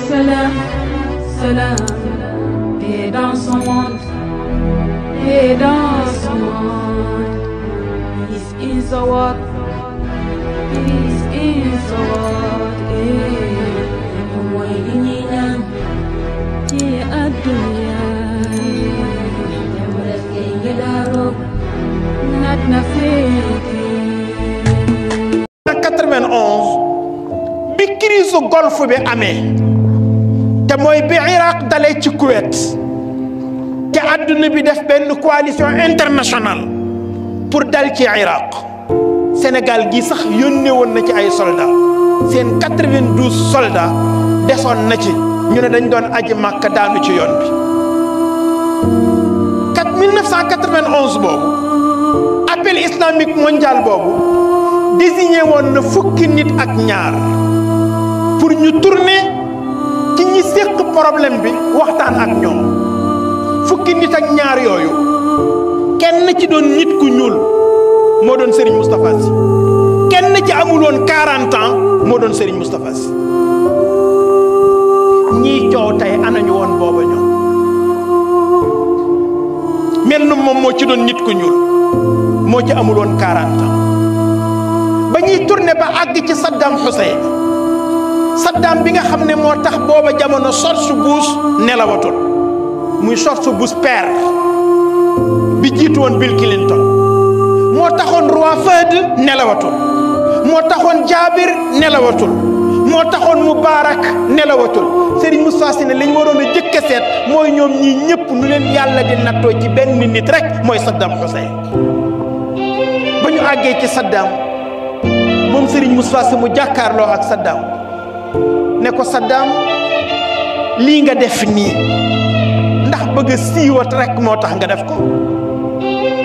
salam, salam, et dans son monde, et dans son monde. Peace in the world, peace in the world. Moyinina, ye adunya, yamra kengedaro, nat na feki. 91 bi crise golfe bi amee te mooy bi Iraq dalee ci Kuwait te àdduna bi def benn coalition internationale pour dal ci Iraq Sénégal gi sax yónnee woon na ci ay soldats seen 92 soldats desoon na ci ñu ne dañ doon aji Makka daanu ci yoon bi 1991 boobu appel islamique mondial boobu désigné woon na fukki nit ak ñaar pour ñu tourner ci ñi séq problème bi waxtaan ak ñoom fukki nit ak ñaar yooyu kenn ci doon nit ku ñuul moo doon Serigne Moustapha Sy kenn ci amuloon 40 ans moo doon Serigne Moustapha Sy ñii coow tey anañu woon booba ñoom mel na moom moo ci doon nit ku ñuul moo ci amuloon 40 ans ba ñuy tourné ba àgg ci Saddam Hussein Saddam bi nga xam ne moo tax booba jamono George Bush nelawatul muy George Bush père bi jiitu woon Bill Clinton moo taxoon roi Fahd nelawatul moo taxoon Jaabir nelawatul moo taxoon Moubarak nelawatul Serigne Moustapha Sy ne li ñu waroon a jëkk a seet mooy ñoom ñii ñëpp nu leen yàlla di nattoo ci benn nit rek mooy Saddam Hussein ba ñu àggee ci Saddam moom Serigne Moustapha Sy mu jàkkaarloo ak Saddam ne ko Saddam lii nga def nii ndax bëgg a siiwat rek moo tax nga def ko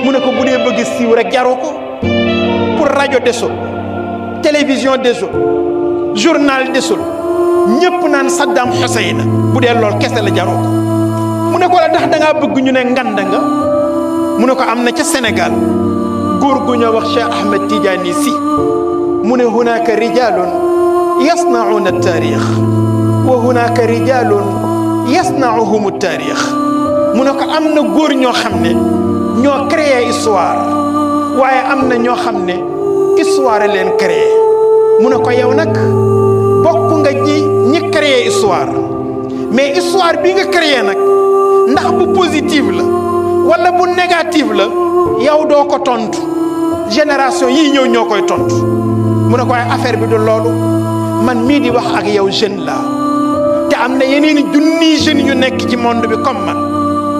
mu ne ko bu dee bëgg a siiw rek jaru ko pour rajo desul télévision desul journal desul ñëpp naan Saddam Hussein bu dee lool kese la jaru ko mu ne ko la ndax da ngaa bëgg ñu ne nganda nga mu ne ko am na ca Sénégal góor gu ñoo wax Cheikh Ahmed Tidiane Sy mu ne hunaka rijalun yasnauna at-tarikh wa hunaka rijalun yasnauhum at-tarikh mu ne ko am na góor ñoo xam ne ñoo créé histoire waaye am na ñoo xam ne histoire leen créé mu ne ko yow nag bokk nga ci ñi créé histoire mais histoire bi nga créé nag ndax bu positive la wala bu négative la yow doo ko tontu génération yii ñëw ñoo koy tontu mu ne ko ay affaire bi du loolu man mii di wax ak yow jeune la te am na yeneen junniy jeunes yu nekk ci monde bi comme man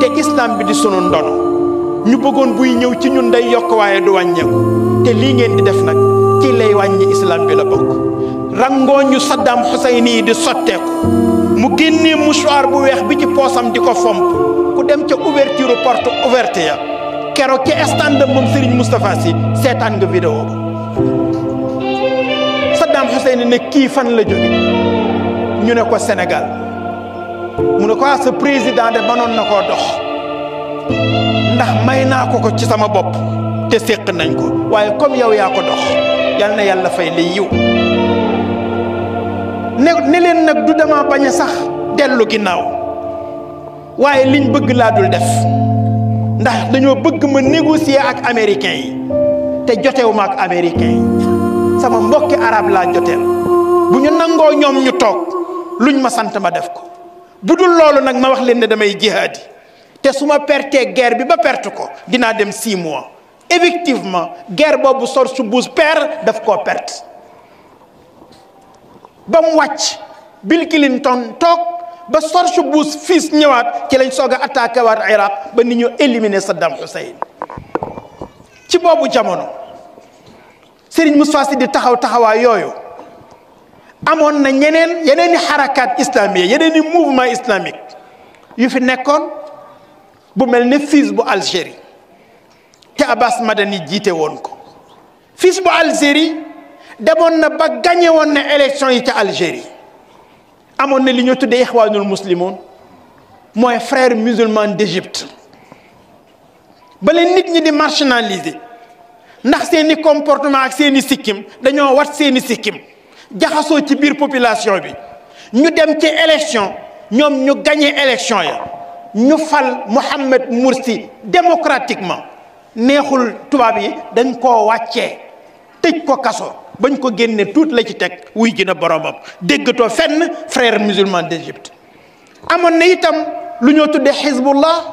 te islam bi di sunu ndono ñu bëggoon buy ñëw ci ñun day yokk waaye du wàññeeku te lii ngeen di def nag ci lay wàññi islam bi la bokk rangoo ñu Saddam Hussein yi di sotteeku mu génnee mouchoir bu weex bi ci poosam di ko fomp ku dem ca ouverture porte ouverte ya keroog ci stand moom Serigne Moustapha Sy seetaan nga vidéo ba Saddam Hussein ne kii fan la jóge ñu ne ko Sénégal mu ne ko sa président de mënoon na koo dox ndax may naa ko ci sama bopp te séq nañ ko waaye comme yow yaa ko dox yal na yàlla fay li yiw ne leen nag du dama bañ a sax dellu ginnaaw waaye liñ bëgg laa dul def ndax dañoo bëgg ma négocier ak américains yi te jotewuma ak américains yi sama mbokki arab laa joteel bu ñu nangoo ñoom ñu toog luñ ma sant ma def ko bu dul loolu nag ma wax leen ne damay jihaadi te su ma pertee guerre bi ba perte ko dinaa dem 6 mois effectivement guerre boobu George Bush père daf koo perte ba mu wàcc Bill Clinton toog ba George Bush fils ñëwaat ci lañ soog a attaqué waat Iraq ba ni ñu éliminer Saddam Hussein ci boobu jamono Serigne Moustapha Sy di taxawaay yooyu amoon na yeneen i xarakaat islamique yeneen i mouvement islamique yu fi nekkoon bu mel ne FIS bu Algérie te Abbas Madani jiite woon ko FIS bu Algérie demoon na ba gagné woon na élection yi ca Algérie amoon na li ñu tuddee Ixwaanul Muslimoun mooy frère musulman d'Égypte ba leen nit ñi di marginaliser ndax seeni comportement ak seeni sikkim dañoo wat seeni sikkim jaxasoo ci biir population bi ñu dem ci élection ñoom ñu gagné élection ya ñu fal Mohamed Morsi démocratiquement neexul tubaab yi dañ koo wàccee tëj ko kaso bañ ko génne tuut la ci teg wuy ji na boromam déggatoo fenn frère musulman d'Égypte. amoon na itam lu ñoo tuddee Hezbollah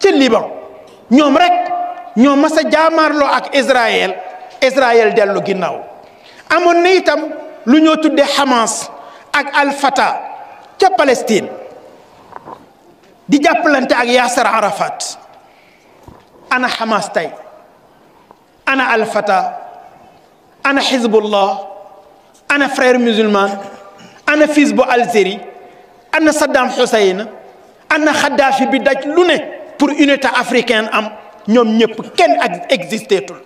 ca Liban ñoom rek ñoo mas a jaamaarloo ak Israël dellu ginnaaw. amoon na itam lu ñoo tuddee Hamas ak Al-Fatah ca Palestine di jàppalante ak Yasser Arafat. ana Hamas tey ana Al-Fatah ana Hezbollah ana frère musulman ana fils bu Algérie ana Saddam Hussein ana Kadhafi bi daj lu ne pour unité africaine am ñoom ñëpp kenn ak existeetul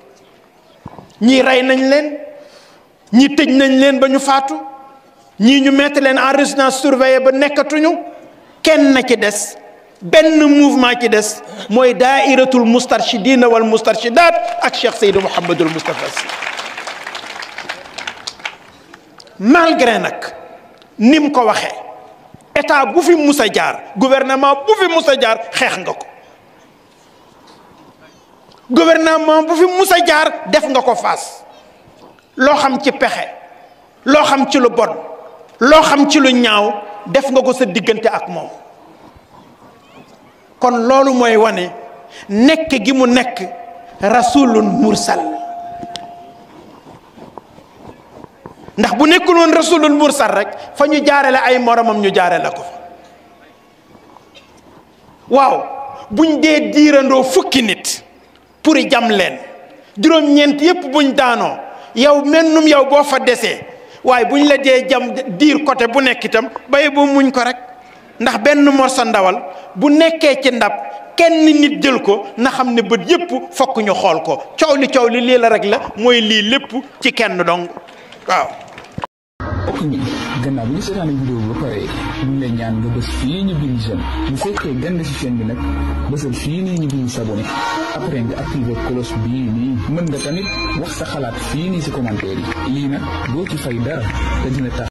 ñii rey nañ leen ñii tëj nañ leen ba ñu faatu ñii ñu mettre leen en résidence surveillée ba nekkatuñu kenn na ci des benn mouvement ci des mooy daairatul mustarshidina wal mustarshidat ak Cheikh Seydou Mouhamadul Moustapha Sy. malgré nag ni mu ko waxee état bu fi mus a jaar gouvernement bu fi mus a jaar xeex nga ko gouvernement bu fi mus a jaar def nga ko face loo xam ci pexe loo xam ci lu bon loo xam ci lu ñaaw def nga ko sa diggante ak moom. kon loolu mooy wane nekk gi mu nekk rasulun mursal ndax bu nekkul woon rasulun mursal rek fa ñu jaarale ay moromam ñu jaarale ko fa. waaw buñ dee diirandoo fukki nit pour jam leen juróom-ñeent yépp buñ daanoo yow mennum yow boo fa desee waaye buñ la dee jam diir côté bu nekk itam baye bu muñ ko rek ndax benn morso ndawal bu nekkee ci ndab kenn nit jël ko na xam ne bët yépp fokk ñu xool ko coow li lii la rek la mooy lii lépp ci kenn dong waaw. ok gannaaw bi ñu seetaane vidéo bi ba pare ñu ngi lay ñaan nga bës fii ñu bind j'aime bu fekkee gën ci chaîne bi nag bësal fii nii ñu bind s'abonné après nga activer cloche bii nii mën nga tamit wax sa xalaat fii nii si commentaire yi lii nag doo ci fay dara te dina tax